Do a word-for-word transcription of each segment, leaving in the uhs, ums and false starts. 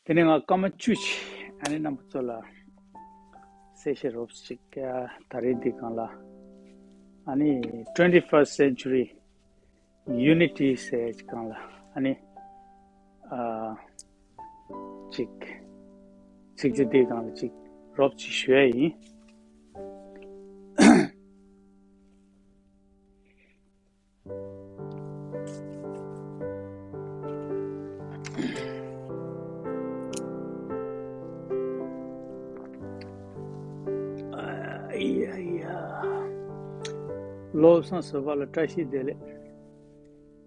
དེ་ནས་ང་སྐར་མ་བཅུ་ཅིག་ཨ་ནི་རྣམ་པ་ཚོ་ལ་གསལ་བཤད་རོབ་ཅིག་ད་རེས་འདི་སྒང་ལ་ཨ་ནི་twenty-first century unity ཟེར་སྒང་ལ་ཨ་ནི་ཨ་ཅིག་ཚིག་གཅིག་འདི་སྒང་ལ་ཅིག་རོབ་ཅིག་ཞུ་ཡ་ཡིན། ཨ་ཡ་ཡ། བློ་བཟང་བཟོད་པ་ལ་བཀྲ་ཤིས་བདེ་ལེགས།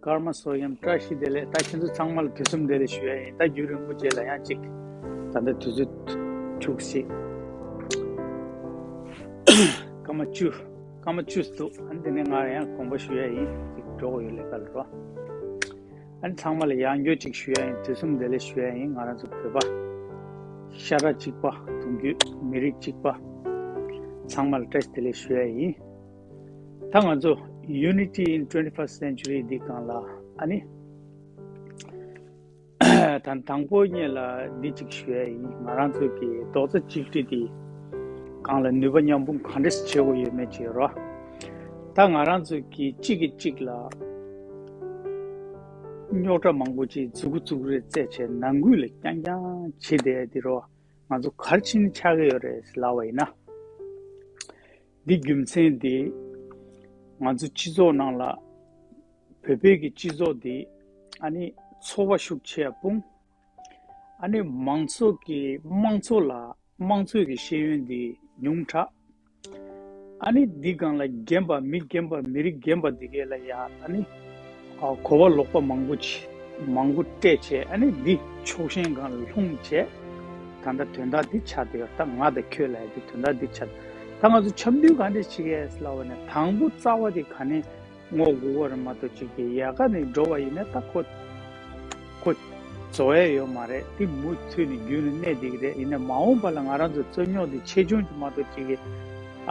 ཀརྨ་བསོད་ནམས་བཀྲ་ཤིས་བདེ་ལེགས། ད་ཁྱེད་ཚོ་ཚང་མ་ལ་དུས་གསུམ་བདེ་ལེགས་ཞུ་ཡ་ཡིན། ད་རྒྱུན་རིང་པོ་རྗེས་ལ་ཡང་གཅིག་ད་ལྟ་དུས་ཚོད་འཁྱུག་སྲིད། སྐར་མ་བཅུ། སྐར་མ་བཅུ་འདུག་ཨ་ནི་དེ་ནས་ང་ཡང་དགོངས་པ་ཞུ་ཡ་ཡིན། ཅིག་འགྲོ་དགོས་ཡོད་ལས་ཀ་ལ་རོ། ཨ་ནི་ཚང་མ་ལ་ཡང་བསྐྱར་ཅིག་ཞུ་ཡ་ཡིན། དུས་གསུམ་བདེ་ལེགས་ཞུ་ཡ་ཡིན། ང་རང་ཚོ་བོད་པ་ཤ་ཁྲག་གཅིག་པ། གདུང་རྒྱུད་མི་རིགས་གཅིག་པ་ཚང་མ་ལ་བཀྲ་ཤིས་བདེ་ལེགས་ཞུ་ཡ་ཡིན། ད་ང་ཚོ་Unity in twenty-first Century འདི་སྒང་ལ་ཨ་ནི། ད་དང་པོ་ཉིད་ལ་འདི་གཅིག་ཞུ་ཡ་ཡིན། ང་རང་ཚོ་གི་རྡོག་རྩ་གཅིག་སྒྲིལ་འདི་སྒང་ལ་ནུས་པ་མཉམ་སྤུངས་ག་འདྲས་བྱེད་དགོས་ཡོད་མེད་ཅིག་རོ། ད་ང་རང་ཚོ་གི་གཅིག་གིས་གཅིག་ལ་རྙོག་དྲ་མང་པོ་ཅིག་མཛུ་གུ་བཙུགས་རེས་རྩེད་བྱས་ནང་ཁུལ་ལ་རྐྱང་རྐྱང་བྱེད་བསྡད་ཡ་འདི་རོ། ང་ཚོ་ག་རེ་བྱས་ནས་ཆགས་ཀྱི་ཡོད་རེད་ལབ་པ་ཡིན་ན། འདི་རྒྱུ་མཚན་འདི་ང་ཚོ་སྤྱི་ཚོགས་ནང་ལ་བོད་པའི་གི་སྤྱི་ཚོགས་འདི་ཨ་ནི་ཚོར་བ་ཤུགས་ཆེ་བ་སྤུངས། ཨ་ནི་མང་ཚོགས་ཀྱི་དམངས་གཙོ་ལ་དམངས་གཙོའི་གི་ཤེས་ཡོན་འདི་ཉུང་དྲགས། ཨ་ནི་འདི་སྒང་ལ་རྒན་པ་མི་རྒན་པ་མི་རིགས་རྒན་པ་འདི་གས་ལ་ཡ་ཨ་ནི་ཨ་གོ་བ་ལོག་པ་མང་པོ་ཆེ་མང་པོ་སྤྲད་བྱས། ཨ་ནི་འདི་ཕྱོགས་ཞེན་སྒང་ལ་ལྷུང་བྱས། ད་ལྟ་དོན་དག་འདི་ཆགས་བསྡད་ཡོད། ད་ང་དང་ཁྱོད་ལབ་ཡ་འདི་དོན་དག་འདི་ཆགས། ད་ང་ཚོ་འཆམ་མཐུན་ག་འདྲས་བྱེད་ཀྱི་ཡོད་ལབ་པ་ན་དང་པོ་རྩ་བ་འདི་ག་ནས་སྔོག་དགོས་པ་རེད་མ་གཏོགས་ཅིག་གི་ཡལ་ག་ནས་འགྲོ་བ་ཡིན་ན་ད་ཁོ་ཁོ་རྫོགས་ཡ་ཡོད་མ་རེད། དེ་མུ་མཐུད་ནས་རྒྱུན་ནས་གནས་བསྡད་ཀྱི་རེད། ཡིན་ན་མ་འོངས་པ་ལ་ང་རང་ཚོ་རྩོད་རྙོག་འདི་ཆེ་ཆུང་གཅིག་མ་གཏོགས་ཅིག་གི་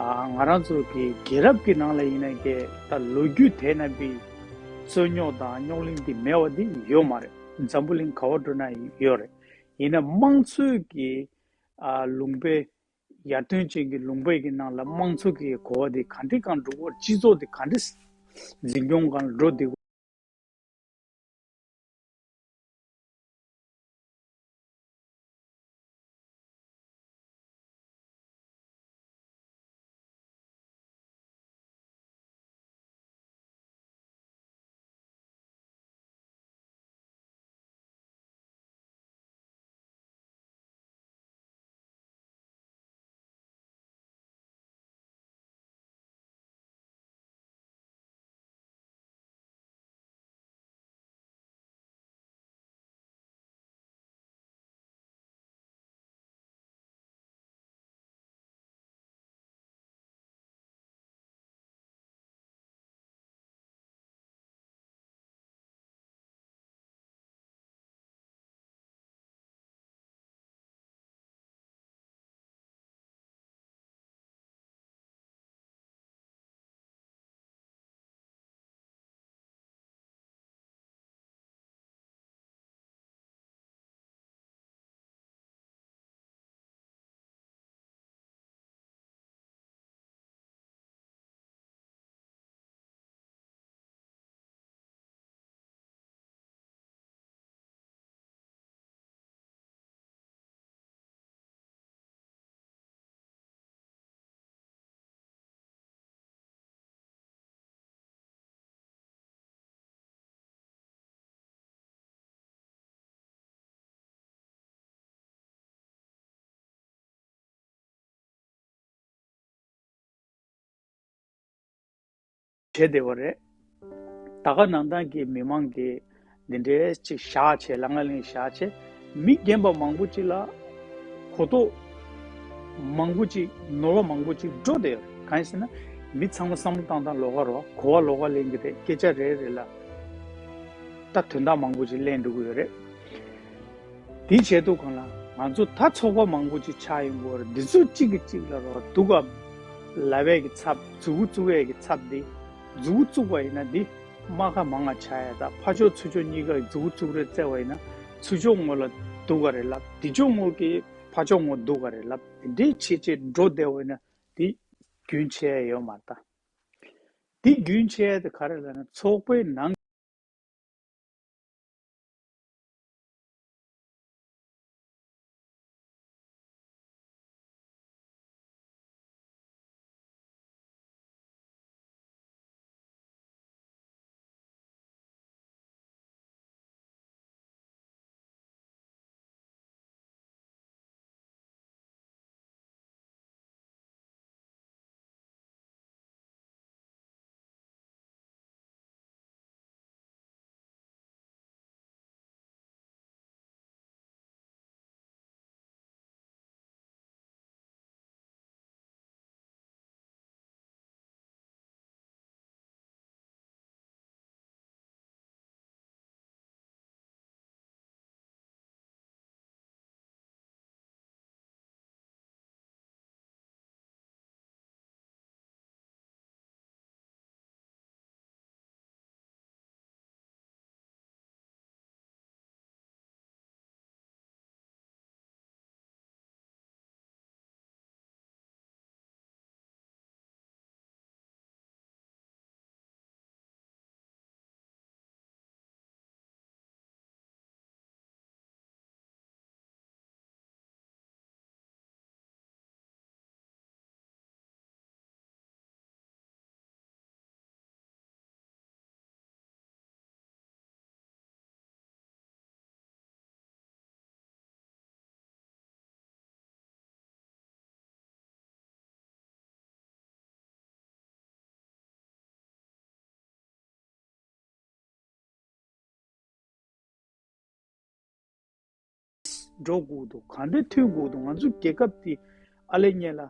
ཨ་ང་རང་ཚོ་གི་རྒྱལ་རབས་ཀྱི་ནང་ལ་ཡིན་ན་གི་ད་ལོ་རྒྱུས་དེ་ན་པའི་རྩོད་རྙོག་དང་རྙོག་གླེང་འདི་མེད་པ་འདི་ཡོད་མ་རེད། འཛམ་བུ་གླིང་ག་བ་འགྲོ་ན་ཡོད་རེད། ཡིན་ན་དམངས་གཙོའི་གི་ཨ་ལུང་པའི་ཡར་ཐོན་ཅན་གྱི་ལུང་པའི་གི་ནང་ལ་དམངས་གཙོ་གི་གོ་བ་དེ་ག་འདྲས་གང་འགྲོ་གི། སྤྱི་ཚོགས་དེ་ག་འདྲས་འཛིན་སྐྱོང་སྒང་ལ་འགྲོ་བསྡད་ཀྱི། བྱས་བསྡད་པ་རེད། ད་ག་ནང་བཞིན་གྱི་མི་མང་གིས་འདི་འདྲའི་ཅིག་བཞག་བྱས། ལ་ང་ལིང་བཞག་བྱས། མི་རྒན་པ་མང་པོ་ཅིག་ལ་གོ་རྟོགས་མང་པོ་ཅིག་ནོར་བ་མང་པོ་ཅིག་འགྲོ་བསྡད་ཡོད་རེད། གང་ཡིན་ཟེར་ན་མི་ཚང་མ་བསམ་བློ་བཏང་སྟངས་ལོགས་ཀ་རེད། གོ་བ་ལོགས་ཀ་ལེན་གྱི་རེད། སྐད་ཆ་རེ་རེ་ལ་ད་དོན་དག་མང་པོ་ཅིག་གླེང་འགྲོ་གི་ཡོད་རེད། དེའི་ཆེད་དུ་གང་ལ་ང་ཚོ་ད་ཚོགས་པ་མང་པོ་ཅིག་ཆགས་ཡོང་གི་ཡོད་རེད། འདི་ཚོ་གཅིག་གིས་གཅིག་ལ་རོ་སྡུག་ག་ལབ་པའི་གི་ཚབ། མཛུ་གུ་བཙུགས་པའི་གི་ཚབ་འདི། མཛུ་གུ་བཙུགས་པ་ཡིན་ན་འདི་རྨ་ཁ་མང་ང་ཆགས་ཡ། ད་ཕར་ཕྱོགས་ཚུར་ཕྱོགས་གཉིས་ཀ་གི་མཛུ་གུ་བཙུགས་རེས་རྩེ་བ་ཡིན་ན་ཚུར་ཕྱོགས་ངོས་ལ་ སྡུག་ག་རེད་ལབ། འདི་ཕྱོགས་ངོ་གི་ཕ་ཕྱོགས་ངོ་སྡུག་ག་རེད་ལབ། དེ་འདྲའི་བྱེད་བྱེད་འགྲོ་བསྡད་པ་ཡིན་ན་དེ་རྒྱུན་ཆད་ཡ་ཡོད་མ་རེད་ད། དེ་རྒྱུན་ཆད་ཡ་དེ་ག་རེ་ལབ་ན་ཚོགས་པའི་ནང་འགྲོ་དགོས་འདུག་ག་འདྲ་ཐོན་དགོས་འདུག་ང་ཚོ་རྒྱལ་ཁབ་འདི་ཨ་ལེ་ཉེ་ལ།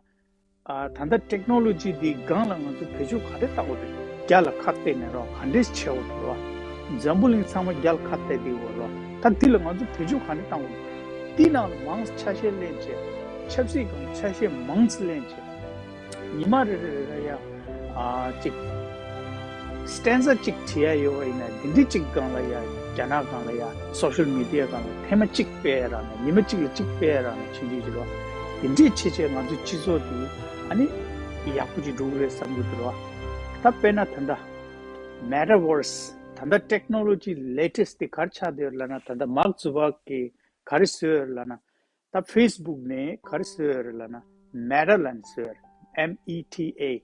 ཨ་ད་ལྟ་ཊེག་ནོ་ལོ་ཇི་འདི་སྒང་ལ་ང་ཚོ་བེད་སྤྱོད་ག་འདྲ་བཏང་དགོས་རེད། རྒྱ་ལ་ཁ་གཏད་ནས་རོགས་ག་འདྲས་བྱེད་དགོས་རེད་བ། འཛམ་བུ་གླིང་ཚང་མ་རྒྱ་ལ་ཁ་གཏད་བསྡད་ཡོད་རོགས། ད་འདི་ལ་ང་ཚོ་བེད་སྤྱོད་ག་འདྲ་བཏང་དགོས་རེད། འདི་ནང་ལ་མང་ཆ་ཤས་ལེན་བྱས། ཆབ་སྲིད་སྒང་ཆ་ཤས་མང་ཙམ་ལེན་བྱས། ཉི་མ་རེ་རེ་རེ་རེ་ཡ། ཨ་ཅིག་སི་ཊན་ཛ་ཅིག་བྲིས་ཡ་ཡོད་པ་ཡིན་ན་འདི་འདྲི་ཅིག་སྒང་ལ་ཡ། རྒྱ་ནག་སྒང་ལ་ཡ། སོ་ཤལ་མི་ཌི་ཡ་སྒང་ལ་ཐེངས་མ་གཅིག་སྤེལ་ཡ་རག་ན། ཉི་མ་གཅིག་ལ་གཅིག་སྤེལ་ཡ་རག་ན་ཆུང་ཆུང་ཅིག་རོགས། འདི་འདྲི་བྱེད་བྱས་ང་ཚོ་སྤྱི་ཚོགས་འདི་ཨ་ནི་ཡག་པོ་ཅིག་འགྲོ་གི་རེད་བསམ་གྱི་འདུག་རོགས། ད་དཔེར་ན་ད་ལྟ་མེ་ཊ་བར་སི། ད་ལྟ་ཊེག་ནོ་ལོ་ཇི་ལེ་ཊེ་སི་ཊི་དེ་ག་རེ་ཆགས་བསྡད་ཡོད་ལབ་ན། ད་ལྟ་མཱག་ཛུ་ཀར་བྷག་གིས་ག་རེ་བཟོས་ཡོད་ལབ་ན། ད་ཕེ་སི་བུག་ནས་ག་རེ་བཟོས་ཡོད་རེད་ལབ་ན། མེ་ཊ་ལབ་ནས་བཟོས་ཡོད་རེད། ཨེམ་ཨི་ཊི་ཨེ།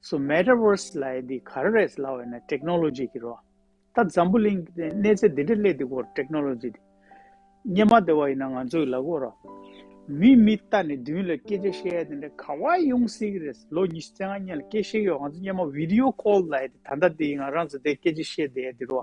སོ་མེ་ཊ་བར་སི་ལབ་ཡ་འདི་ག་རེ་རེད་ལབ་པ་ཡིན་ན་ཊེག་ནོ་ལོ་ཇི་གི་རོ། ད་འཛམ་བུ་གླིང་གི་གནས་ཚད་འདི་འདྲ་སླེབས་འདུག་གོ། ཊེག་ནོ་ལོ་ཇི་འདི། སྔོན་མ་དེ་བ་ཡིན་ན་ང་ཚོས་ལབ་གོ་རོ། མི་མི་ལྟ་ནས་མདུན་ལ་སྐད་ཆ་བཤད་ཡ་དེ་འདྲ་ག་བ་ཡོང་སྲིད་གི་རེད། ལོ་ཉི་ཤུ་རྩ་ལྔ་སྔོན་ལ་སྐད་ཆ་བཤད་ཡོད། ང་ཚོ་སྔོན་མ་བི་ཌི་ཡོ་ཀོལ་ལབ་ཡ་དེ། ད་ལྟ་དེ་ང་རང་ཚོ་དེ་སྐད་ཆ་བཤད་བསྡད་ཡ་དེ་རོ།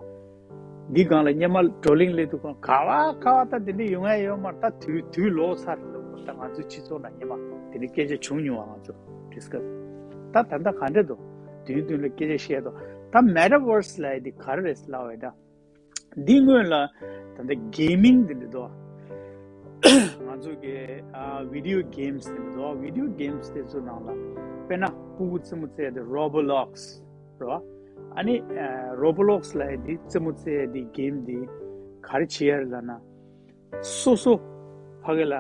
འདི་སྒང་ལ་སྔོན་མ་བགྲོ་གླེང་སླེབས་འདུག་ག་བ་ག་བ་ད་དེ་འདྲ་ཡོང་ཡ་ཡོད་མ་རེད། ད་དུས་དུས་ལོག་ཚར་རེད་ལབ་གོ། ད་ང་ཚོའི་སྤྱི་ཚོགས་ནང་སྔོན་མ་དེ་འདྲ་སྐད་ཆ་བྱུང་མྱོང་བ། ང་ཚོ་ཌི་སི་ཀ་སི། ད་ད་ལྟ་ག་འདྲ་འདུག་མདུན་མདུན་ལ་སྐད་ཆ་བཤད་འདུག་ད་མེ་ཊ་བར་སི་ལབ་ཡ་འདི་ག་རེ་རེད་ལབ་པ་ཡིན་ན། འདི་སྔོན་ལ་ད་ལྟ་གེ་མིང་འདི་འདྲ་འདུག་ང་ཚོ་གི་ཨ་བི་ཌི་ཡོ་གེམ་སི་འདི་འདྲ་འདུག་བི་ཌི་ཡོ་གེམ་སི་དེ་ཚོ་ནང་ལ་དཔེར་ན་སྤུ་གུ་རྩེད་མོ་རྩེ་ཡ་དེ་རོ་བོ་ལོག་སི་རེད་བ། ཨ་ནི་ཨ་རོ་བོ་ལོག་སི་ལབ་ཡ་འདི་རྩེད་མོ་རྩེ་ཡ་འདི་གེམ་འདི་ག་རེ་བྱེད་ཡ་རེད་ལབ་ན། སོ་སོ་ཕ་གི་ལ་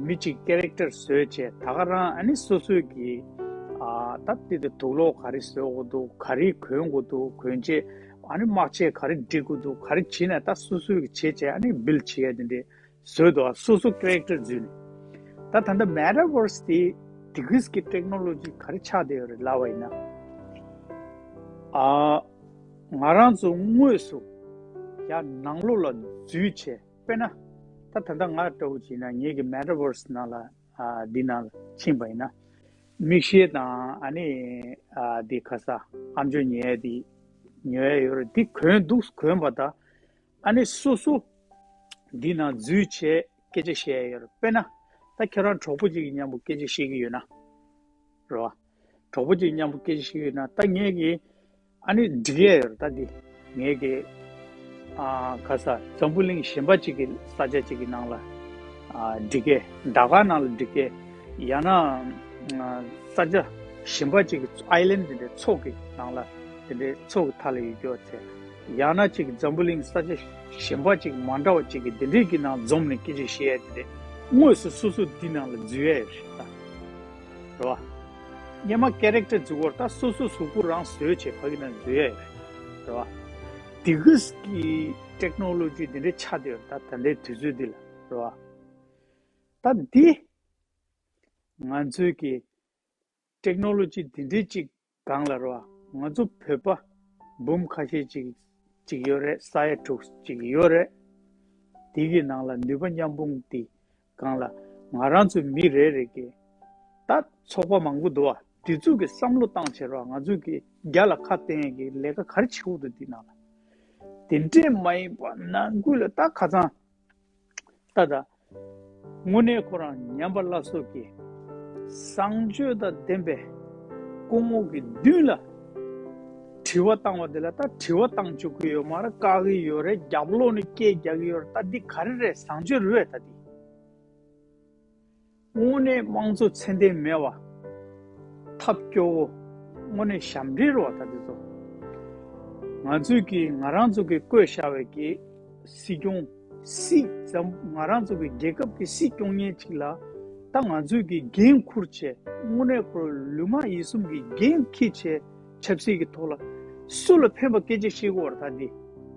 མི་གཅིག་ཀེ་རེག་ཊར་བཟོས་བྱས། ད་ག་རང་ཨ་ནི་སོ་སོའི་གི་ཨ་ད་དེ་དེ་དུག་ལོག་ག་རེ་བཟོ་དགོས་འདུག་ག་རེ་གོན་དགོས་འདུག་གོན་ཆས་ཨ་ནི་དམག་ཆས་ག་རེ་སྒྲིག་དགོས་འདུག་ག་རེ་བྱེད་ན་ད་སོ་སོའི་གི་བྱས་བྱས་ཨ་ནི་བིལ་བྱེད་ཡ་དེ་འདྲས་བཟོས་འདུག་སོ་སོ་ཀེ་རེག་ཊར་འཛུལ་ནས། ད་ད་ལྟ་མེ་ཊ་བར་སི་དེ་དེ་གིས་གི་ཊེག་ནོ་ལོ་ཇི་ག་རེ་ཆགས་བསྡད་ཡོད་རེད་ལབ་པ་ཡིན་ན། ཨ་ང་རང་ཚོ་དངོས་སུ་ཡར་ནང་ལོགས་ལ་འཛུལ་བྱས། དཔེར་ན། ད་ད་ལྟ་ང་ལྟ་བུ་བྱས་ན་ངེད་ཀྱི་མེ་ཊ་བར་སི་ནང་ལ་ཨ་འདི་ནང་ལ་ཕྱིན་པ་ཡིན་ན། མིག་ཤེལ་དང་ཨ་ནི་ཨ་འདི་ཁ་ས་ཨམ་ཅོག་ཉན་ཡ་འདི་ཉོ་ཡ་ཡོད་རེད། འདི་གོན་འདུག་གོན་པ་དང་ཨ་ནི་སོ་སོ་འདི་ནང་འཛུལ་བྱས་སྐད་ཆ་བཤད་ཡ་ཡོད་རེད། དཔེར་ན། ད་ཁྱེད་རང་གྲོགས་པོ་གཅིག་གི་མཉམ་པོ་སྐད་ཆ་བཤད་ཀྱི་ཡོད་ན། རེད་བ། གྲོགས་པོ་གཅིག་མཉམ་པོ་སྐད་ཆ་བཤད་ཡོད་ན་ད་ངས་ཀྱིས་ཨ་ནི་འགྲིག་ཡས་ཡོད་རེད། ད་འདི་ངས་ཀྱིས་ཨ་ག་ས་འཛམ་བུ་གླིང་གཞན་པ་གཅིག་གི་ས་ཆ་གཅིག་གི་ནང་ལ་ཨ་འགྲིག་གས། ཟླ་དཀར་ནང་ལ་འགྲིག་གས། ཡང་ན་ཨ་ས་ཆ་གཞན་པ་གཅིག་གི་ཨའི་ལན་དེ་འདྲའི་མཚོ་གི་ནང་ལ་དེ་འདྲའི་མཚོ་གི་མཐའ་ལ་ཡོད་རྒྱུ་བྱས། ཡང་ན་ཅིག་འཛམ་བུ་གླིང་ས་ཆ་གཞན་པ་ཅིག་མ་འདྲ་བ་ཅིག་གི་དེ་འདྲའི་གི་ནང་འཛོམས་ནས་སྐད་ཆ་བཤད་ཡ་དེ་དངོས་སུ་སོ་སོ་འདི་ནང་ལ་འཛུལ་ཡ་ཡོད་རེད་ད། རེད་བ། སྔོན་མ་ཀེ་རེག་ཊར་འཛུགས་སྐོར་ད་སོ་སོ་གཟུགས་པོ་རང་བཟོས་བྱས་ཕ་གི་ནང་འཛུལ་ཡ་ཡོད་རེད་བ། དེ་གི་གི་ཊེག་ནོ་ལོ་ཇི་དེ་འདྲའི་ཆགས་བསྡད་ཡོད་རེད་ད་ད་ལྟའི་དུས་ཚོད་འདི་ལ་རེད་བ། ད་འདི་ང་ཚོའི་གི་ཊེག་ནོ་ལོ་ཇི་འདི་འདྲའི་ཅིག་སྒང་ལ་རེད་བ། ང་ཚོ་བོད་པ་འབུམ་ཁ་ཤས་ཅིག་ཅིག་ཡོད་རེད། ས་ཡ་དྲུག་ཅིག་ཡོད་རེད། དེ་གི་ནང་ལ་ནུས་པ་མཉམ་སྤུངས་དེ་སྒང་ལ་ང་རང་ཚོ་མི་རེ་རེ་གི་ད་ཚོགས་པ་མང་པོ་འདུག་བ། དེ་ཚོ་གི་བསམ་བློ་བཏང་བྱས་རེད་བ། ང་ཚོ་གི་རྒྱ་ལ་ཁ་གཏད་ཡས་གི་ལས་ཀ་ག་རེ་བྱེད་དགོས་འདུག་དེ་ནང་ལ། དེ་འདྲས་མ་ཡིན་པ་ནང་ཁུལ་ལ་ད་ཁ་སང་ད་ད་དངོས་གནས་ཁོ་རང་ཉམས་པ་སླར་གསོ་གི་བཟང་སྤྱོད་དང་ལྡན་པའི་སྐུ་ངོ་གི་མདུན་ལ་དྲི་བ་བཏང་བ་དེ་ལ་ད་དྲི་བ་བཏང་བཅུག་གི་ཡོད་མ་རེད། བཀག་གི་ཡོད་རེད། རྒྱབ་ལོགས་ནས་སྐད་རྒྱག་གི་ཡོད་རེད། ད་འདི་ག་རེ་རེད། བཟང་སྤྱོད་རེད་ད་འདི། དངོས་གནས་དམངས་གཙོ་ཚད་ལྡན་མེད་པ། ཐབས་སྐྱོ་བོ། དངོས་གནས་ཞབས་འདྲེན་རེད་བ་ད་དེ་ཚོ། ང་ཚོས་ཀྱིས་ང་རང་ཚོ་གིས་བསྐོས་བཞག་པའི་གི་སྲིད་སྐྱོང་སྲིད་འཛམ་ང་རང་ཚོ་གི་རྒྱལ་ཁབ་ཀྱི་སྲིད་སྐྱོང་མཁན་ཅིག་ལ་ད་ང་ཚོས་ཀྱིས་འགན་འཁུར་བྱས་དངོས་གནས་ཁོ་ལུས་ངག་ཡིད་གསུམ་གྱི་འགན་འཁྱེར་བྱས་ཆབ་སྲིད་ཀྱི་ཐོག་ལ་སུ་ལ་ཕན་པ་སྐད་ཆ་བཤད་དགོས་བ་རེད་ད་འདི།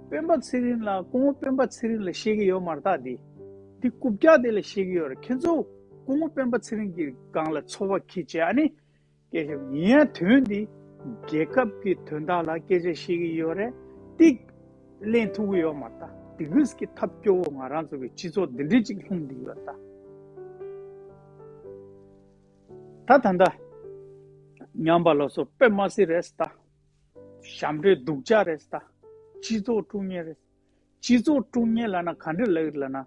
སྤེན་པ་ཚེ་རིང་ལ་སྐུ་ངོ་སྤེན་པ་ཚེ་རིང་ལ་བཤད་ཀྱི་ཡོད་མ་རེད་ད་འདི། འདི་རྐུབ་བཀྱག་དེ་ལ་བཤད་ཀྱི་ཡོད་རེད། ཁྱེད་ཚོ་སྐུ་ངོ་སྤེན་པ་ཚེ་རིང་གི་སྒང་ལ་ཚོགས་པ་འཁྱེར་བྱས་ཨ་ནི་སྐད་ཆ་ཡིན་ཡང་དོན་འདི་རྒྱལ་ཁབ་ཀྱི་དོན་དག་ལ་སྐད་ཆ་བཤད་ཀྱི་ཡོད་རེད། འདི་གླེང་ཐུབ་ཀྱི་ཡོད་མ་རེད་ད། དེ་གིས་ཀྱི་ཐབས་སྐྱོ་བོ་ང་རང་ཚོ་གི་སྤྱི་ཚོགས་འདི་འདྲའི་ཅིག་ལྷུང་བསྡད་ཡོད་ད། ད་ད་ད་ཉམས་པ་སླར་གསོ་དཔེ་མ་སྲིད་རེད་ད། ཞབས་འདྲེན་སྡུག་ཅག་རེད་ད། སྤྱི་ཚོགས་དཀྲུག་མཁན་རེད། སྤྱི་ཚོགས་དཀྲུག་མཁན་ལབ་ན་ག་འདྲ་ལབ་ཀྱི་ལབ་ན།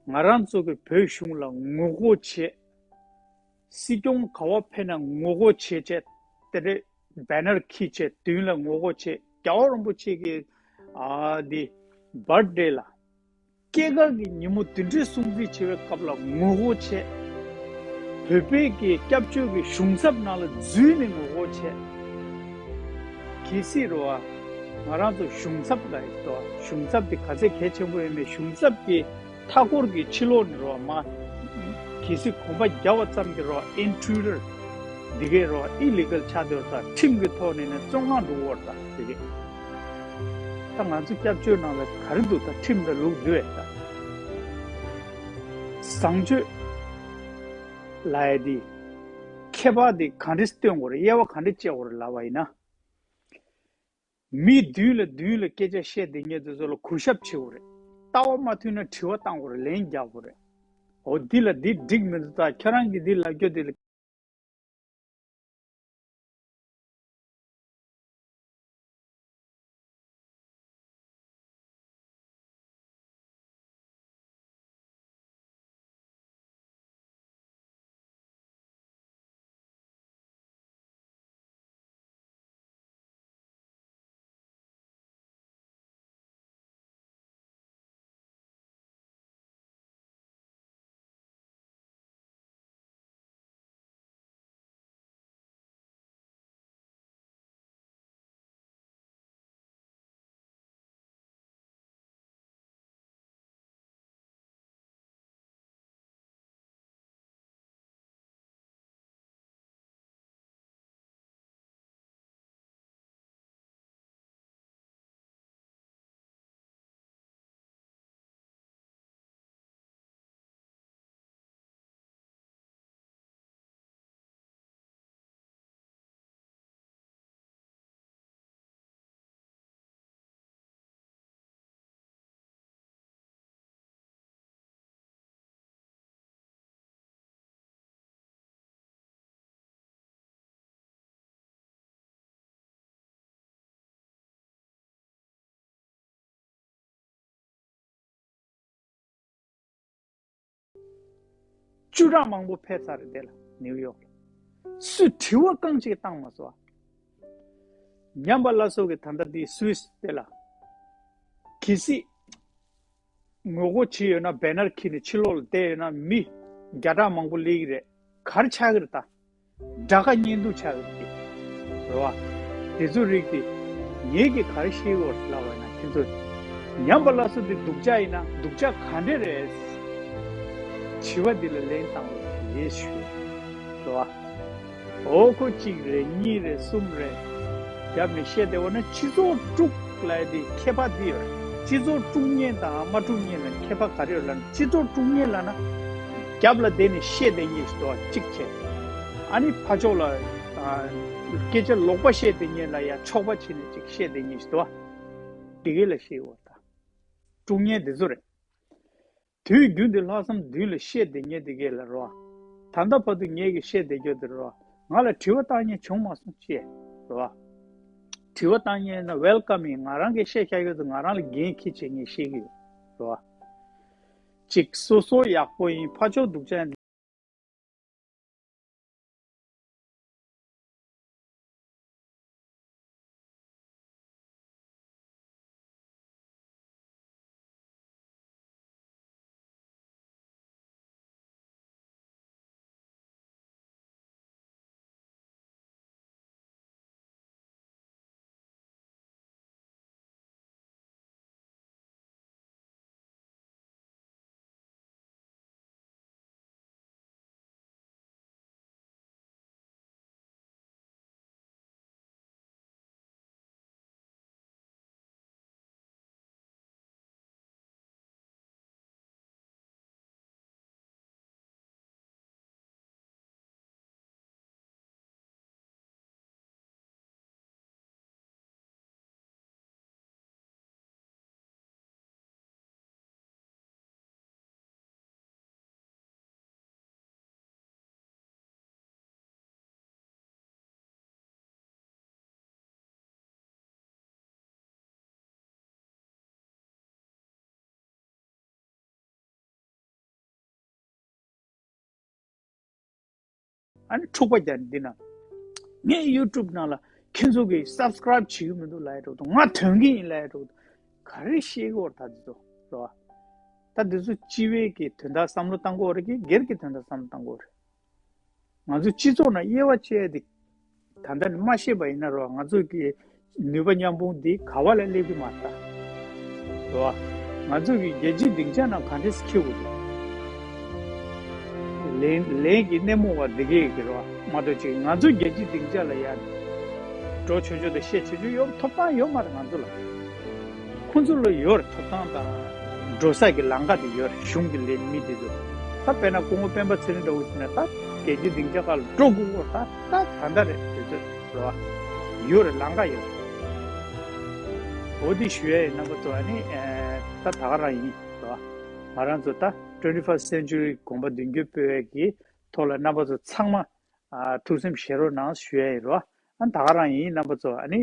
ང་རང་ཚོ་གི་བོད་གཞུང་ལ་ངོ་རྒོལ་བྱེད། སྲིད་སྐྱོང་ག་པར་ཕེབས་ན་ངོ་རྒོལ་བྱེད་བྱས། དེ་འདྲའི་བེ་ནར་འཁྱེར་བྱས་མདུན་ལ་ངོ་རྒོལ་བྱེད། རྒྱལ་བ་རིན་པོ་ཆེ་གི་ཨ་འདི་བར་ཐི་ཌེ་ལ། སྐྱེས་སྐར་གྱི་ཉིན་མོ་དེ་འདྲའི་སྲུང་བརྩི་བྱེད་པའི་སྐབས་ལ་ངོ་རྒོལ་བྱས། བོད་པའི་གི་སྐྱབས་བཅོལ་གྱི་གཞུང་ཚབ་ནང་ལ་འཛུལ་ནས་ངོ་རྒོལ་བྱས། གལ་སྲིད་རེད་བ། ང་རང་ཚོ་གཞུང་ཚབ་ལ་ཡིན་ཏོ། གཞུང་ཚབ་དེ་ག་ཚད་གལ་ཆེན་པོ་ཡིན་མིན་གཞུང་ཚབ་ཀྱི་མཐའ་འཁོར་གྱི་ཕྱི་ལོགས་ནས་རེད་བ། མ་གལ་སྲིད་གོམ་པ་བརྒྱབ་པ་ཙམ་གྱིས་རེད་བ། ཨིན་ཊུ་རུ་ཌར་འདི་གས་རེད་བ། ཨི་ལི་གལ་ཆགས་བསྡད་ཡོད་རེད་ད། ཁྲིམས་ཀྱི་ཐོག་ནས་ནི་བཙོན་ཁང་འགྲོ་གི་ཡོད་རེད་ད་འདི་གས། ད་ང་ཚོ་སྐྱབས་བཅོལ་ནང་ལ་ག་རེ་འདུག་ད་ཁྲིམས་དང་ལུགས་འདུག་ཨེ་ད། བཟང་སྤྱོད་ལབ་ཡ་འདི་ཁྱད་པར་འདི་ག་འདྲས་སྟོན་དགོས་རེད། དབྱེ་བ་ག་འདྲས་བཅད་དགོས་རེད་ལབ་པ་ཡིན་ན། མི་མདུན་ལ་མདུན་ལ་སྐད་ཆ་བཤད་བསྡད་མཁན་དེ་ཚོ་ལ་གུས་ཞབས་བྱེད་དགོས་རེད། ལྟ་བ་མ་མཐུན་ན་དྲི་བ་བཏང་དགོས་རེད། ལན་རྒྱག་དགོས་རེད། འོ་འདི་ལ་འདི་འགྲིག་མི་འདུག་ད་ཁྱེད་རང་གིས་འདི་ལབ་རྒྱུ་དེ་ལ། བཅུ་ཕྲག་མང་པོ་ཕེབས་ཚར་རེད་དེ་ལ་ནིའུ་ཡོག་ལ། སུས་དྲི་བ་རྐང་གཅིག་བཏང་མ་སོང་། ཉམས་པ་སླར་གསོ་གི་ད་ལྟ་འདི་སུད་སི་དེ་ལ། གལ་སྲིད་ངོ་རྒོལ་བྱས་ཡོད་ན་བེ་ནར་འཁྱེར་ནས་ཕྱི་ལོགས་ལ་བསྡད་ཡོད་ན་མི་བརྒྱ་ཕྲག་མང་པོ་སླེབས་ཀྱི་རེད། ག་རེ་ཆགས་ཀྱི་རེད་ད། དགྲ་དགའ་གཉེན་སྡུག་ཆགས་ཀྱི་རེད་དེ། རེད་བ། དེ་ཚོ་རིགས་དེ་ ངེད་ཀྱིས་ག་རེ་ཤེས་དགོས་ལབ་པ་ན། ཁྱེད་ཚོ་ཉམས་པ་སླར་གསོ་འདི་སྡུག་ཅག་ཡིན་ན་སྡུག་ཅག་ག་འདྲ་རེད། དྲི་བ་འདི་ལ་ལན་བཏང་དགོས་ཞེས་ཞུ། རེད་བ། འོ་ཁོ་གཅིག་རེད། གཉིས་རེད། གསུམ་རེད། རྒྱབ་ནས་བཤད་བསྡད་པ་ན་སྤྱི་ཚོགས་དཀྲུག་ལབ་དེ་ཁྱད་པར་འདི་ཡོད་རེད། སྤྱི་ཚོགས་དཀྲུག་མཁན་དང་མ་དཀྲུག་མཁན་ལ་ཁྱད་པར་ག་རེ་ཡོད་ལབ་ན། སྤྱི་ཚོགས་དཀྲུག་མཁན་ལབ་ན་རྒྱབ་ལ་བསྡད་ནས་བཤད་བསྡད་མཁན་ཞིག་འདུག་བ། གཅིག་བྱས། ཨ་ནི་ཕར་ཕྱོགས་ལ་ཨ་སྐད་ཆ་ལོག་པ་བཤད་བསྡད་མཁན་ལ་ཡ་ཕྱོགས་པ་བྱས་ནས་ཅིག་བཤད་བསྡད་མཁན་ཞིག་འདུག་བ། དེ་གས་ལ་བཤད་ཡོད་ད། དཀྲུག་མཁན་དེ་ཚོ་རེད། དུས་རྒྱུན་དུ་ལྷག་བསམ་མདུན་ལ་བཤད་བསྡད་མཁན་དེ་གས་ལ་རོ། ད་ལྟ་བར་དུ་ངེད་ཀྱིས་བཤད་བསྡད་རྒྱུ་དེ་རོ། ང་ལ་དྲི་བ་བཏང་མཁན་བྱུང་མ་སོང་ཅེས་རོ། དྲི་བ་བཏང་མཁན་ན་ཝེལ་ཀམ་ཡིན། ང་རང་གིས་བཤད་བཞག་ཡོད་དུས་ང་རང་ལ་འགན་འཁྱེར་བྱེད་མཁན་བཤད་ཀྱི་ཡོད་རོ། གཅིག་སོ་སོ་ཡག་པོ་ཡིན། ཕར་ཕྱོགས་སྡུག་ཅག་ཡིན། ཨ་ནི་འཁྲུག་པ་རྒྱག་འདི་ན། ངས་ཡུ་ཊུབ་ནང་ལ་ཁྱེད་ཚོ་གིས་སབ་སི་ཀ་རེབ་བྱེད་ཀྱི་མི་འདུག་ལབ་ཡ་འདྲ་བོ་དང་། ང་དོན་གྱི་ཡིན་ལབ་ཡ་འདྲ་བོ་དང་། ག་རེ་བཤད་ཀྱི་ཡོད་རེད་ད་འདི་ཚོ་རེད་བ། ད་འདི་ཚོ་སྤྱི་བའི་གི་དོན་དག་བསམ་བློ་བཏང་དགོས་རེད་གི། སྒེར་གྱི་དོན་དག་བསམ་བློ་བཏང་དགོས་རེད། ང་ཚོ་སྤྱི་ཚོགས་ནང་དབྱེ་བ་ཕྱེ་ཡ་འདི། ད་ལྟ་ནས་མ་ཤེས་པ་ཡིན་ན་རོ། ང་ཚོ་གི་ནུས་པ་མཉམ་སྤུངས་འདི་ག་བ་ལ་སླེབས་ཀྱི་མ་རེད་ད། རེད་བ། ང་ཚོ་གི་རྒྱལ་སྤྱིའི་སྡིངས་ཆ་ནང་ག་འདྲས་འཁྱེར་དགོས་འདུག་ལན་ལན་གྱི་སྣེ་མོ་བ་འདི་གས་ཀྱི་རེད་བ། མ་གཏོགས་ཅིག་ང་ཚོ་རྒྱལ་སྤྱིའི་སྡིངས་ཆ་ལ་ཡ་འགྲོ་ཆོག་ཆོག་དང་བཤད་ཆོག་ཆོག་ཡོད། ཐོབ་ཐང་ཡོད་མ་རེད་ང་ཚོ་ལ། ཁོང་ཚོ་ལ་ཡོད་རེད། ཐོབ་ཐང་དང་འགྲོ་ས་གི་ལམ་ཁ་དེ་ཡོད་རེད། གཞུང་གི་ལས་མི་དེ་ཚོ། ད་དཔེར་ན་སྐུ་ངོ་སྤེན་པ་ཚེ་རིང་འདྲ་བོ་བྱས་ན་ད་རྒྱལ་སྤྱིའི་སྡིངས་ཆ་ཁག་ལ་འགྲོ་དགོས་སྐོར་ད་ད་ད་ལྟ་རེད། དེ་ཚོ་རེད་བ། ཡོད་རེད། ལམ་ཁ་ཡོད་རེད། འོ་དེ་ཞུ་ཡ་ཡིན། རྣམ་པ་ཚོ་ཨ་ནི་ཨེ་ད་ད་ག་རང་ཡིན་རེད་བ། ང་རང་ཚོ་ད་ཊུ་ཝེན་ཊི་ཕར་སི་ཊི་སེན་ཅུ་རི་གོམ་པ་མདུན་སྐྱོད་སྤོ་ཡ་གི་ཐོག་ལ་རྣམ་པ་ཚོ་ཚང་མ་ཨ་ཐུགས་སེམས་བཞེས་རོགས་གནང་ཞུ་ཡ་ཡིན་རེད་བ། ཨ་ད་ག་རང་ཡིན། རྣམ་པ་ཚོ་ཨ་ནི།